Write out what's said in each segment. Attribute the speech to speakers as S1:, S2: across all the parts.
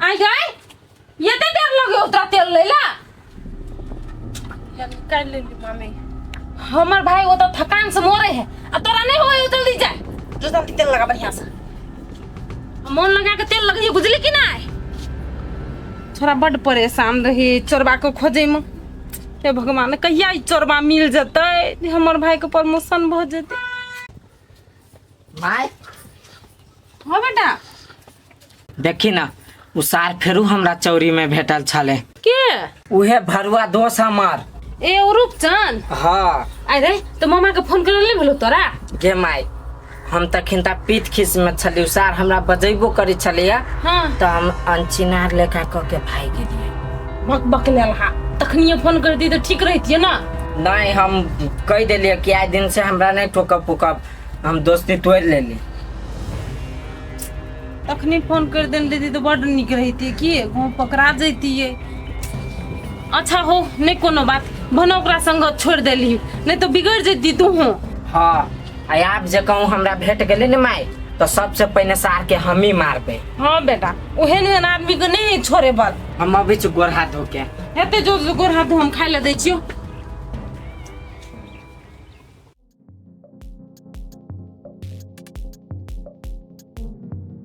S1: आइ गए एते देर लगे ओतरा तेल लैला निकालि लेली मामी। हमर भाई ओ तो थकान से मरे है आ तोरा नहीं होय, जल्दी जा, जो जल्दी तेल लगा बढ़िया से, मन लगा के तेल लगइए, बुझली कि नहीं? छोरा बड परेशान रही चोरबा के खोजे में। हे भगवान, कहिया ई चोरबा मिल जतै जे हमर भाई के प्रमोशन भऽ जेतै।
S2: माय।
S1: हाँ बेटा।
S2: देखी ना, उ सार फेरू हमरा चौरी में भेटल छले।
S1: के?
S2: उहे भरुआ दोस्त हमर।
S1: ए ओ रूपचंद?
S2: हाँ।
S1: अरे तो मामा के फोन करल नहीं भेलो तोरा?
S2: गे माय, हम तखन ता पीत खीस में छली, उ सार हमरा बजैबो करी छलिया।
S1: हाँ।
S2: तो हम अनचिनार लेखा क के भाग गेलियै।
S1: बक बक लेल हा, तखनिए फोन कर दी तो ठीक रहतिए ना।
S2: नहीं, हम कह देलियै कि आइ दिन से हमरा नहीं ठोकब फुकब, हम दोस्ती तोड़ लेली।
S1: तखनी फोन कर देने रहिती तो बड नीक रहिती कि गाँव पकड़ा जैतिए। अच्छा हो, नहीं कोनो बात, भनो ओकरा संग छोड़ देली, नहीं तो बिगड़ जैती तू।
S2: हाँ, आ आब जे कहूँ हमरा भेट गेलै ने माय, तो सबसे पहिने सार के हम ही मारबै।
S1: हाँ बेटा, ओहन ओहन आदमी के नहीं छोड़े बल।
S2: हम अबै छी गोर हाथ धो के।
S1: हेते जो जो गोर हाथ धो, हम खाइ लए दै छियौ।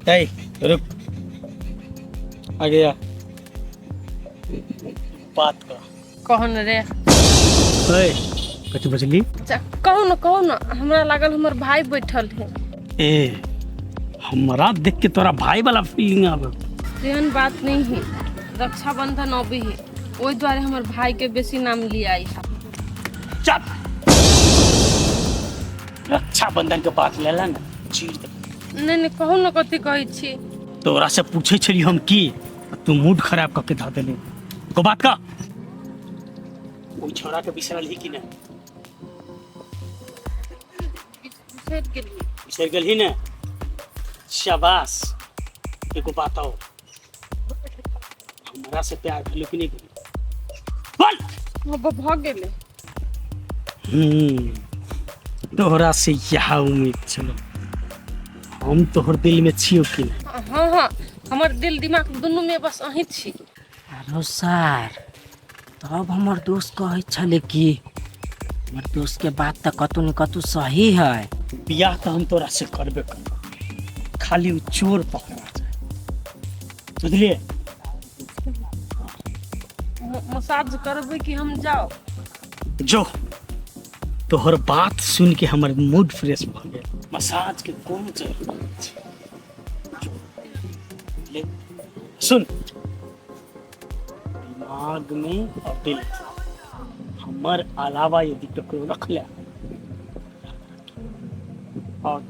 S3: ए रुक, आगे आ, बात कर।
S1: कहन रे।
S3: ए कथी बजली?
S1: अच्छा कहू न, कहू न, हमरा लागल हमर भाई बैठल है।
S3: ए हमरा देख के तोरा भाई वाला फीलिंग आवे?
S1: तेहन बात नहीं है, रक्षाबंधन अबे है, ओहि दुआरे हमर भाई के बेसी नाम लियाई है।
S3: चुप, रक्षाबंधन के बात लेला ना चीर दे।
S1: नहीं नहीं, कहू न कथी कहै छी।
S3: तोरा से पूछे छली हम की, तू मूड खराब करके धऽ देले। को बात का ओइ छोरा के बिसरल ही कि नहीं?
S1: बिसरि गेलियै।
S3: बिसरि गेलही ने? शाबाश। एगो बात आओ, हमरा से प्यार भेलो कि नहीं भेलो, बोल।
S1: भऽ गेलै।
S3: तोहरा से यह उम्मीद छलो। हम तोहर दिल में छियो कि नहीं?
S1: हाँ हाँ, हमर दिल दिमाग दुनू में बस अहीं छी।
S2: अरे सर, तब हमर दोस्त कहै छलै कि हमर दोस्त के बात तऽ कतौ ने कतौ सही है।
S3: बियाह तऽ हम तोरा से करबे करब, खाली उ चोर पकड़ा जाए, बुझलिए?
S1: मसाज करबै कि हम जाओ?
S3: जो, तोहर बात सुन के हमर मूड फ्रेश भऽ गेल, मसाज के कोन जरूरत छै। जो, ले, सुन, दिमाग में और दिल में हमर अलावा यदि ककरो रख ले और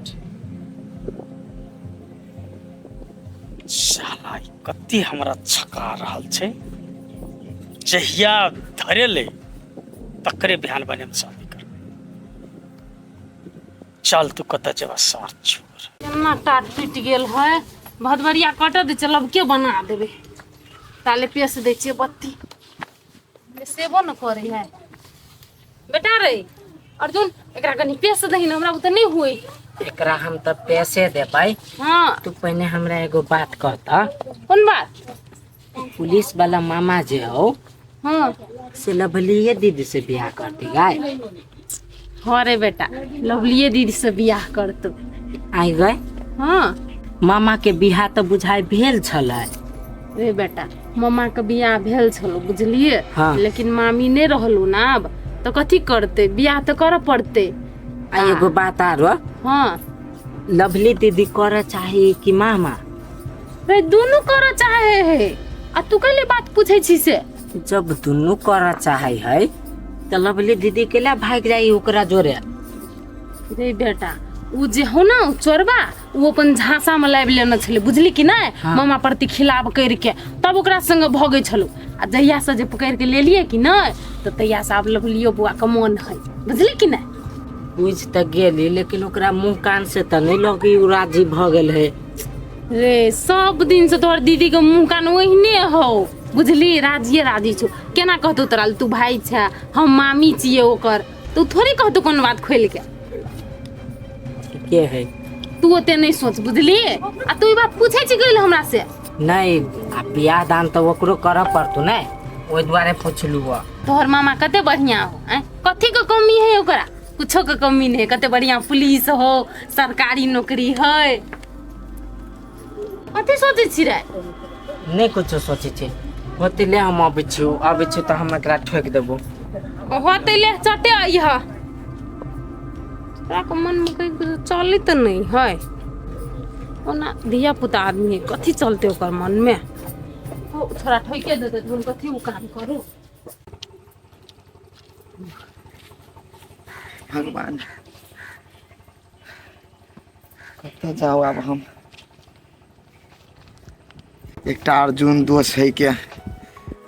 S3: साला ई कते हमरा छका रहल छै, जहिया धरेले तकरे बिहान बने हम शादी करबै। चल, तू कतऽ जेबा सार चोर।
S1: केना टाट टूटि गेल है, भदबरिया कटऽ दे, चलब के बना देबै। ताले पेस दै छियै बत्ती, सेबो न करे है। बेटा रे अर्जुन, एकरा कनि पेस दही ने, हमरा बुते नहि हुए।
S2: एकरा हम तऽ पैसे देबै।
S1: हाँ।
S2: तू पहिने हमरा एगो बात कहता।
S1: कोन बात?
S2: पुलिस वाला मामा जे हो,
S1: हाँ,
S2: से लवलीए दीदी से बियाह करती गाय?
S1: हाँ रे बेटा, लवलीए दीदी से बियाह करतौ।
S2: आई गए?
S1: हाँ।
S2: मामा के बियाह तऽ बुझाइ भेल छलै।
S1: रे बेटा, मामा के बियाह भेल छलो, बुझलिए?
S2: हाँ।
S1: लेकिन मामी नहि रहलो ना, आब तऽ कथी करतै, बियाह तऽ करऽ पड़तै।
S2: आ एगो बात आरो।
S1: हाँ।
S2: लवली दीदी करऽ चाही कि मामा?
S1: रे दुनू करऽ चाहे है, आ तू कैले बात पूछै छी से?
S2: जब दुनू करऽ चाहे है तऽ लवली दीदी के ला भागि जाइ ओकरा जोरे।
S1: रे बेटा, उ जे हो ना चोरबा, उ अपन झांसा में लाबि लेने छलै, बुझली कि नहि?
S2: हाँ।
S1: मामा प्रति खिलाफ करके तब ओकरा संग भगै छलौ, आ जहिया से जे पकड़ि के लेलियै कि नहि, तऽ तहिया से आब लवलियो बौआ के मन है, बुझली कि नहि?
S2: बुझि तऽ गेली, लेकिन ओकरा मुँह कान से तऽ नहि लगी उ राजी भऽ गेल है।
S1: रे सब दिन से तोहर दीदी के मुँह कान ओहिने हौ, बुझली? राजिए राजी छौ, केना कहतौ तोरा? तू भाई छै, हम मामी छियै ओकर, तू थोड़े कहतौ कोनो बात खोलि के।
S2: के है।
S1: तू ओते नहीं सोच, बुझली? आ तू ई बात पूछे छी गेल हमरा से?
S2: नहीं, आ बियाह दान तऽ ओकरो करऽ पड़तौ ने, ओहि दुआरे पुछलू हँ।
S1: तोहर मामा कते बढ़िया हो। आँय, कथी के कमी है ओकरा? कुछो के कमी नहीं है। कते बढ़िया पुलिस हो, सरकारी नौकरी है। कथी सोचै छी रे?
S2: नहि कुछो सोचै छी। होते ले, हम अबै छियौ, अबै छियौ तऽ हम एकरा ठोकि देबो।
S1: होते ले, चटे अइह। तोरा के मन में कहीं कुछ चले तऽ नहीं है। ओना धिया पुता आदमी है, कथी चलते ओकर मन में? ओ थोड़ा ठोके देते तऽ हम कथी उ काम करू।
S4: भगवान, कतऽ जाउ आब हम? एकटा अर्जुन दोस्त है के,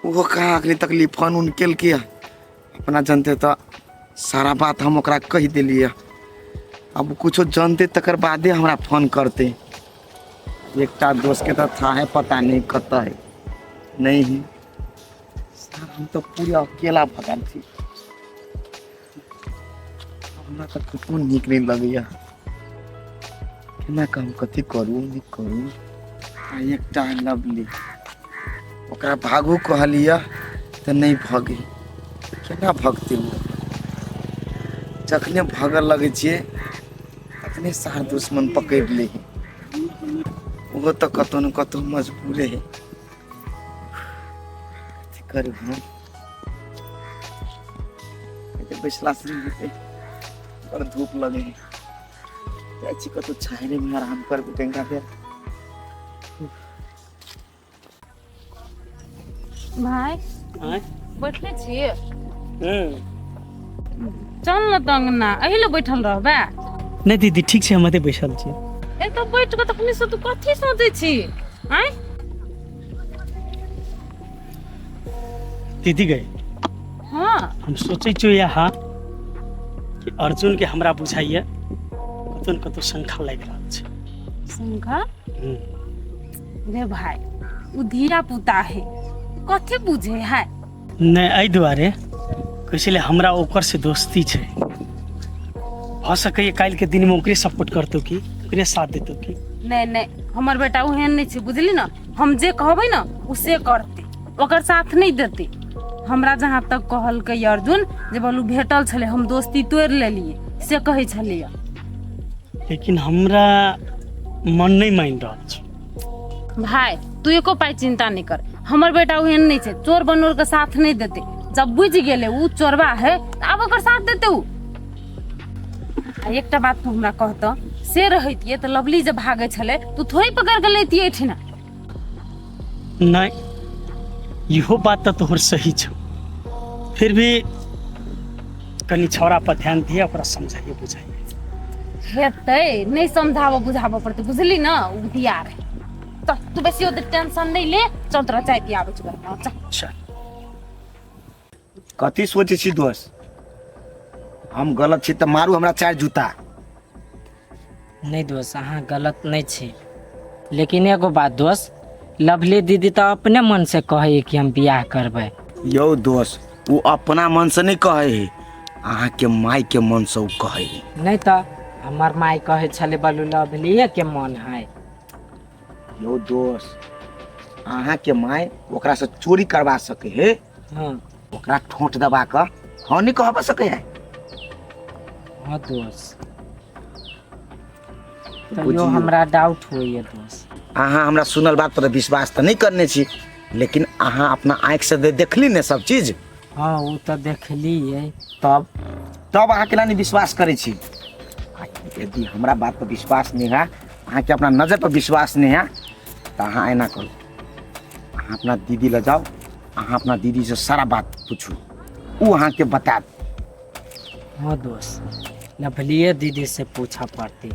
S4: ओहो कहाँ अखनी तक फोन उन केलकै। अपना जनते तऽ सारा बात हम ओकरा कहि देलियै। अब कुछो जानते तकर बादे हमरा फोन करते। एकटा दोस्त के तऽ था है, पता नहीं कतऽ है, नहीं है। साहब, हम तऽ पूरा अकेला भऽ गेल छी। हमरा तऽ कतहु नीक नहि लगैया। केना कऽ हम कथी करू, नहि करू? आ एकटा लवली, ओकरा भागू कहलियै तऽ नहि भगै। केना भगतै ओ? जखने भगऽ लगै छियै तखने सार दुश्मन पकड़ि लै है। ओहो तऽ कतहु ने कतहु मजबूरे है। कथी करू हम? एते बैसला से नहि हेतै। बड़ धूप लगे है। जाइ छी कतहु छाहरिमे आराम करबै कनिका देर।
S1: भाय।
S3: आँय?
S1: बैठले छियै?
S3: हूँ।
S1: चल न तऽ अंगना, एहि लए बैठल रहबै?
S3: नहि दीदी, ठीक छै, हम एतै बैसल छी।
S1: ए तऽ बैठ कऽ तखने से तू कथी सोचै छी? आँय?
S3: दीदी गए।
S1: हाँ।
S3: हम सोचै छियै यहाँ कि अर्जुन के हमरा बुझाइए कतौ ने कतौ शंखा लागि रहल छै।
S1: शंखा? रे भाई, उ धिया पुता है, कथी बुझे है?
S3: नहि, एहि दुआरे कहै छलै, हमरा ओकर से दोस्ती छै। भऽ सकैए काल्हिके दिनमे ओकरे सपोर्ट करतौ कि ओकरे साथ देतौ कि।
S1: नहीं नहीं, हमर बेटा ओहन नहीं छै, बुझली न? हम जे कहबै न उ से करतै, ओकर साथ नहीं देतै। हमरा जहाँ तक कहलकै अर्जुन जे बोलू भेटल छलै, हम दोस्ती तोड़ि लेलियै, से कहै छलैया।
S3: लेकिन हमरा मन नहि मानि रहल छै।
S1: भाई, तू एको पाइ चिंता नहीं कर। हमर बेटा ओहन नहीं छै, चोर बनोर के साथ नहीं देतै। जब बुझि गेलै उ चोरबा है तऽ आब ओकर साथ देतै उ? आ एकटा बात तू हमरा कहतऽ, से रहितियै तऽ लवली जे भागै छलै तू थोड़े पकड़ के लैतियै एहिठिना?
S3: नहि, इहो बात तऽ तोहर सही छौ। फिर भी कनि छौड़ा पर ध्यान दिअ, ओकरा समझाइए बुझाइए।
S1: हेतै नहि, समझाबऽ बुझाबऽ पड़तै, बुझली न? उ बुधियार है। चल, तू बेसी ओते टेंशन नहीं ले। चल, तोरा चाय पियाबै छी घरमे, चल।
S3: चल।
S4: कथी सोचै छी दोस्त? हम गलत छी तऽ मारू हमरा चारि जूता।
S2: नहि दोस्त, अहाँ गलत नहि छी, लेकिन एगो बात दोस्त, लवली दीदी तऽ अपने मन से कहै कि हम बियाह करबै।
S4: यौ दोस्त, ओ अपना मन से नहि कहै है, अहाँके माय के मन से ओ कहै है।
S2: नहि तऽ हमर माय कहै छलै बलू लवलीए के मन है।
S4: यौ दोस्त, अहाँके माय ओकरा से चोरी करवा सके है। ओकरा ठोंठ दबा कऽ हाँ नहि कहबा सके है।
S2: हाँ दोस्त, तैयो
S4: बुझियौ।
S2: हमरा डाउट होइए दोस्त।
S4: अहाँ हमरा सुनल बात पर विश्वास तऽ नहि करने छी, लेकिन अहाँ अपना आँखि से देखली ने सब चीज?
S2: हाँ, ओ तऽ देखलियै।
S4: तब तब अहाँ केना नहि विश्वास करै छी? आ यदि हमरा बात पर विश्वास नहि है, अहाँके अपना नजर पर विश्वास नहि है, तऽ अहाँ एना करू, अहाँ अपना दीदी लग जाउ, अहाँ अपना दीदी से सारा बात पूछू, ओ अहाँके बतायत।
S2: हाँ दोस्त, लवलिए दीदी से पूछा पड़ती,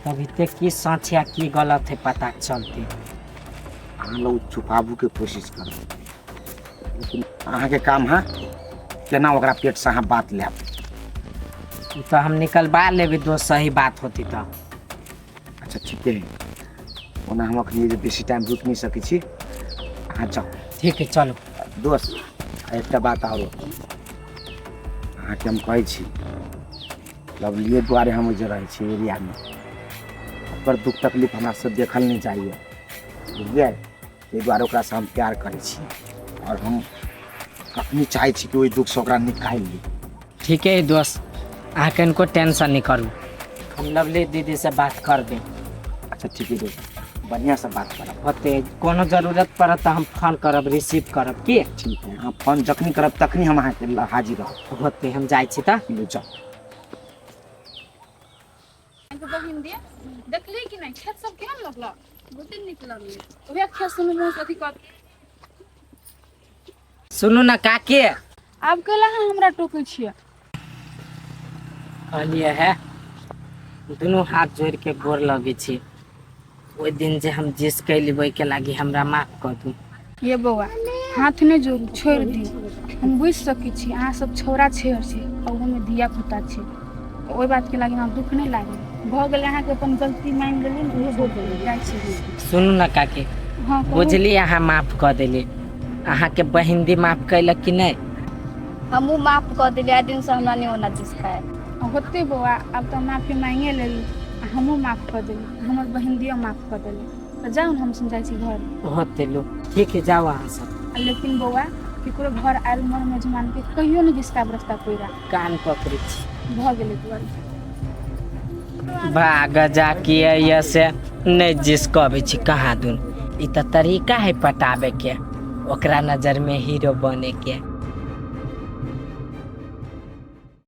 S2: तभी ते की सच या की गलत है पता चलती।
S4: अहाँ लोग छुपाबूके कोशिश करू, लेकिन अहाँके काम है केना ओकरा पेटसँ अहाँ बात लेब।
S2: उ तऽ हम निकलबा लेबै दोस्त, सही बात होती तऽ।
S4: अच्छा, ठीके है। ओना हम अखनी जे बेसी टाइम रुकि नहि सकै छी, अहाँ जाउ।
S2: ठीक है, चलो।
S4: दोस्त, एकटा बात आरो अहाँके हम कहै छी। लवलिए दुआरे हम जे रहै छी एरियामे, ओकर दुख तकलीफ हमरा से देखल नहि जाइए, बुझलियै? ताहि दुआरे ओकरासँ हम प्यार करै छी आओर हम कखनी चाहै छी कि ओहि दुखसँ ओकरा निकालि ली।
S2: ठीके है दोस्त, अहाँ कनिको टेंशन नहीं करू, हम लवली दीदी से बात करबै।
S4: अच्छा ठीक है दोस्त, बढ़िआँसँ बात करब।
S2: होते कोनो जरूरत पड़त तऽ हम फोन करब, रिसीव करब की?
S4: ठीक है, अहाँ फोन जखनी करब तखनी हम अहाँके हाजिर रहब।
S2: होते, हम जाइ छी तऽ।
S4: लू जाउ।
S1: बहिन दे देखली कि नहीं खेत सब केहन लगल? बहुते नीक लगलै। उएह खेत सुनू मुँह अथी कर।
S2: सुनू ना काके।
S1: आब कैला अहाँ हमरा टोकै छियै?
S2: कहलियै है दुनू हाथ जोड़ि के गोर लगै छी, ओहि दिन जे हम जिस कैली ओहिके लागी हमरा माफ कऽ दू।
S1: ये बौआ हाथ नहि जोड़ू, छोड़ि दियौ। हम बुझि सकै छी अहाँ सब छौड़ा छेहर छी आ ओहोमे धिया पुता छी, ओहि बातके लागि हमरा दुःख नहि लागल। भऽ गेलै, अहाँके अपन गलती मानि लेली ने, उहे बहुत भेलै। जाइ छी।
S2: सुनू ना काकी।
S1: हँ कहू।
S2: बुझली अहाँ माफ कऽ देली, अहाँके बहिन दी माफ कैलक कि नहि?
S5: हमहूँ माफ कऽ देलियै, आइ दिनसँ हमरा नहि ओना जिसकाय
S1: होतै। बौआ आब तऽ माफी मांगे लेली आ हमहूँ माफ कऽ देली, हमर बहिन दियो माफ कऽ देली, तऽ जाउ ने, हम जाइ छी घर।
S2: होते लो, ठीक है, जाओ अहाँ सब।
S1: आ लेकिन बौआ केकरो घर आयल मर मेजमान के कहियो नहि जिसका रास्ता पैरा
S2: कान पकड़ै छी।
S1: भऽ गेलै दुआरे।
S2: भाग जा के ये से नहि जिसकबै छी कहाँ दुन। ई तऽ तरीका है पटाबे के, ओकरा नजर में हीरो बने के।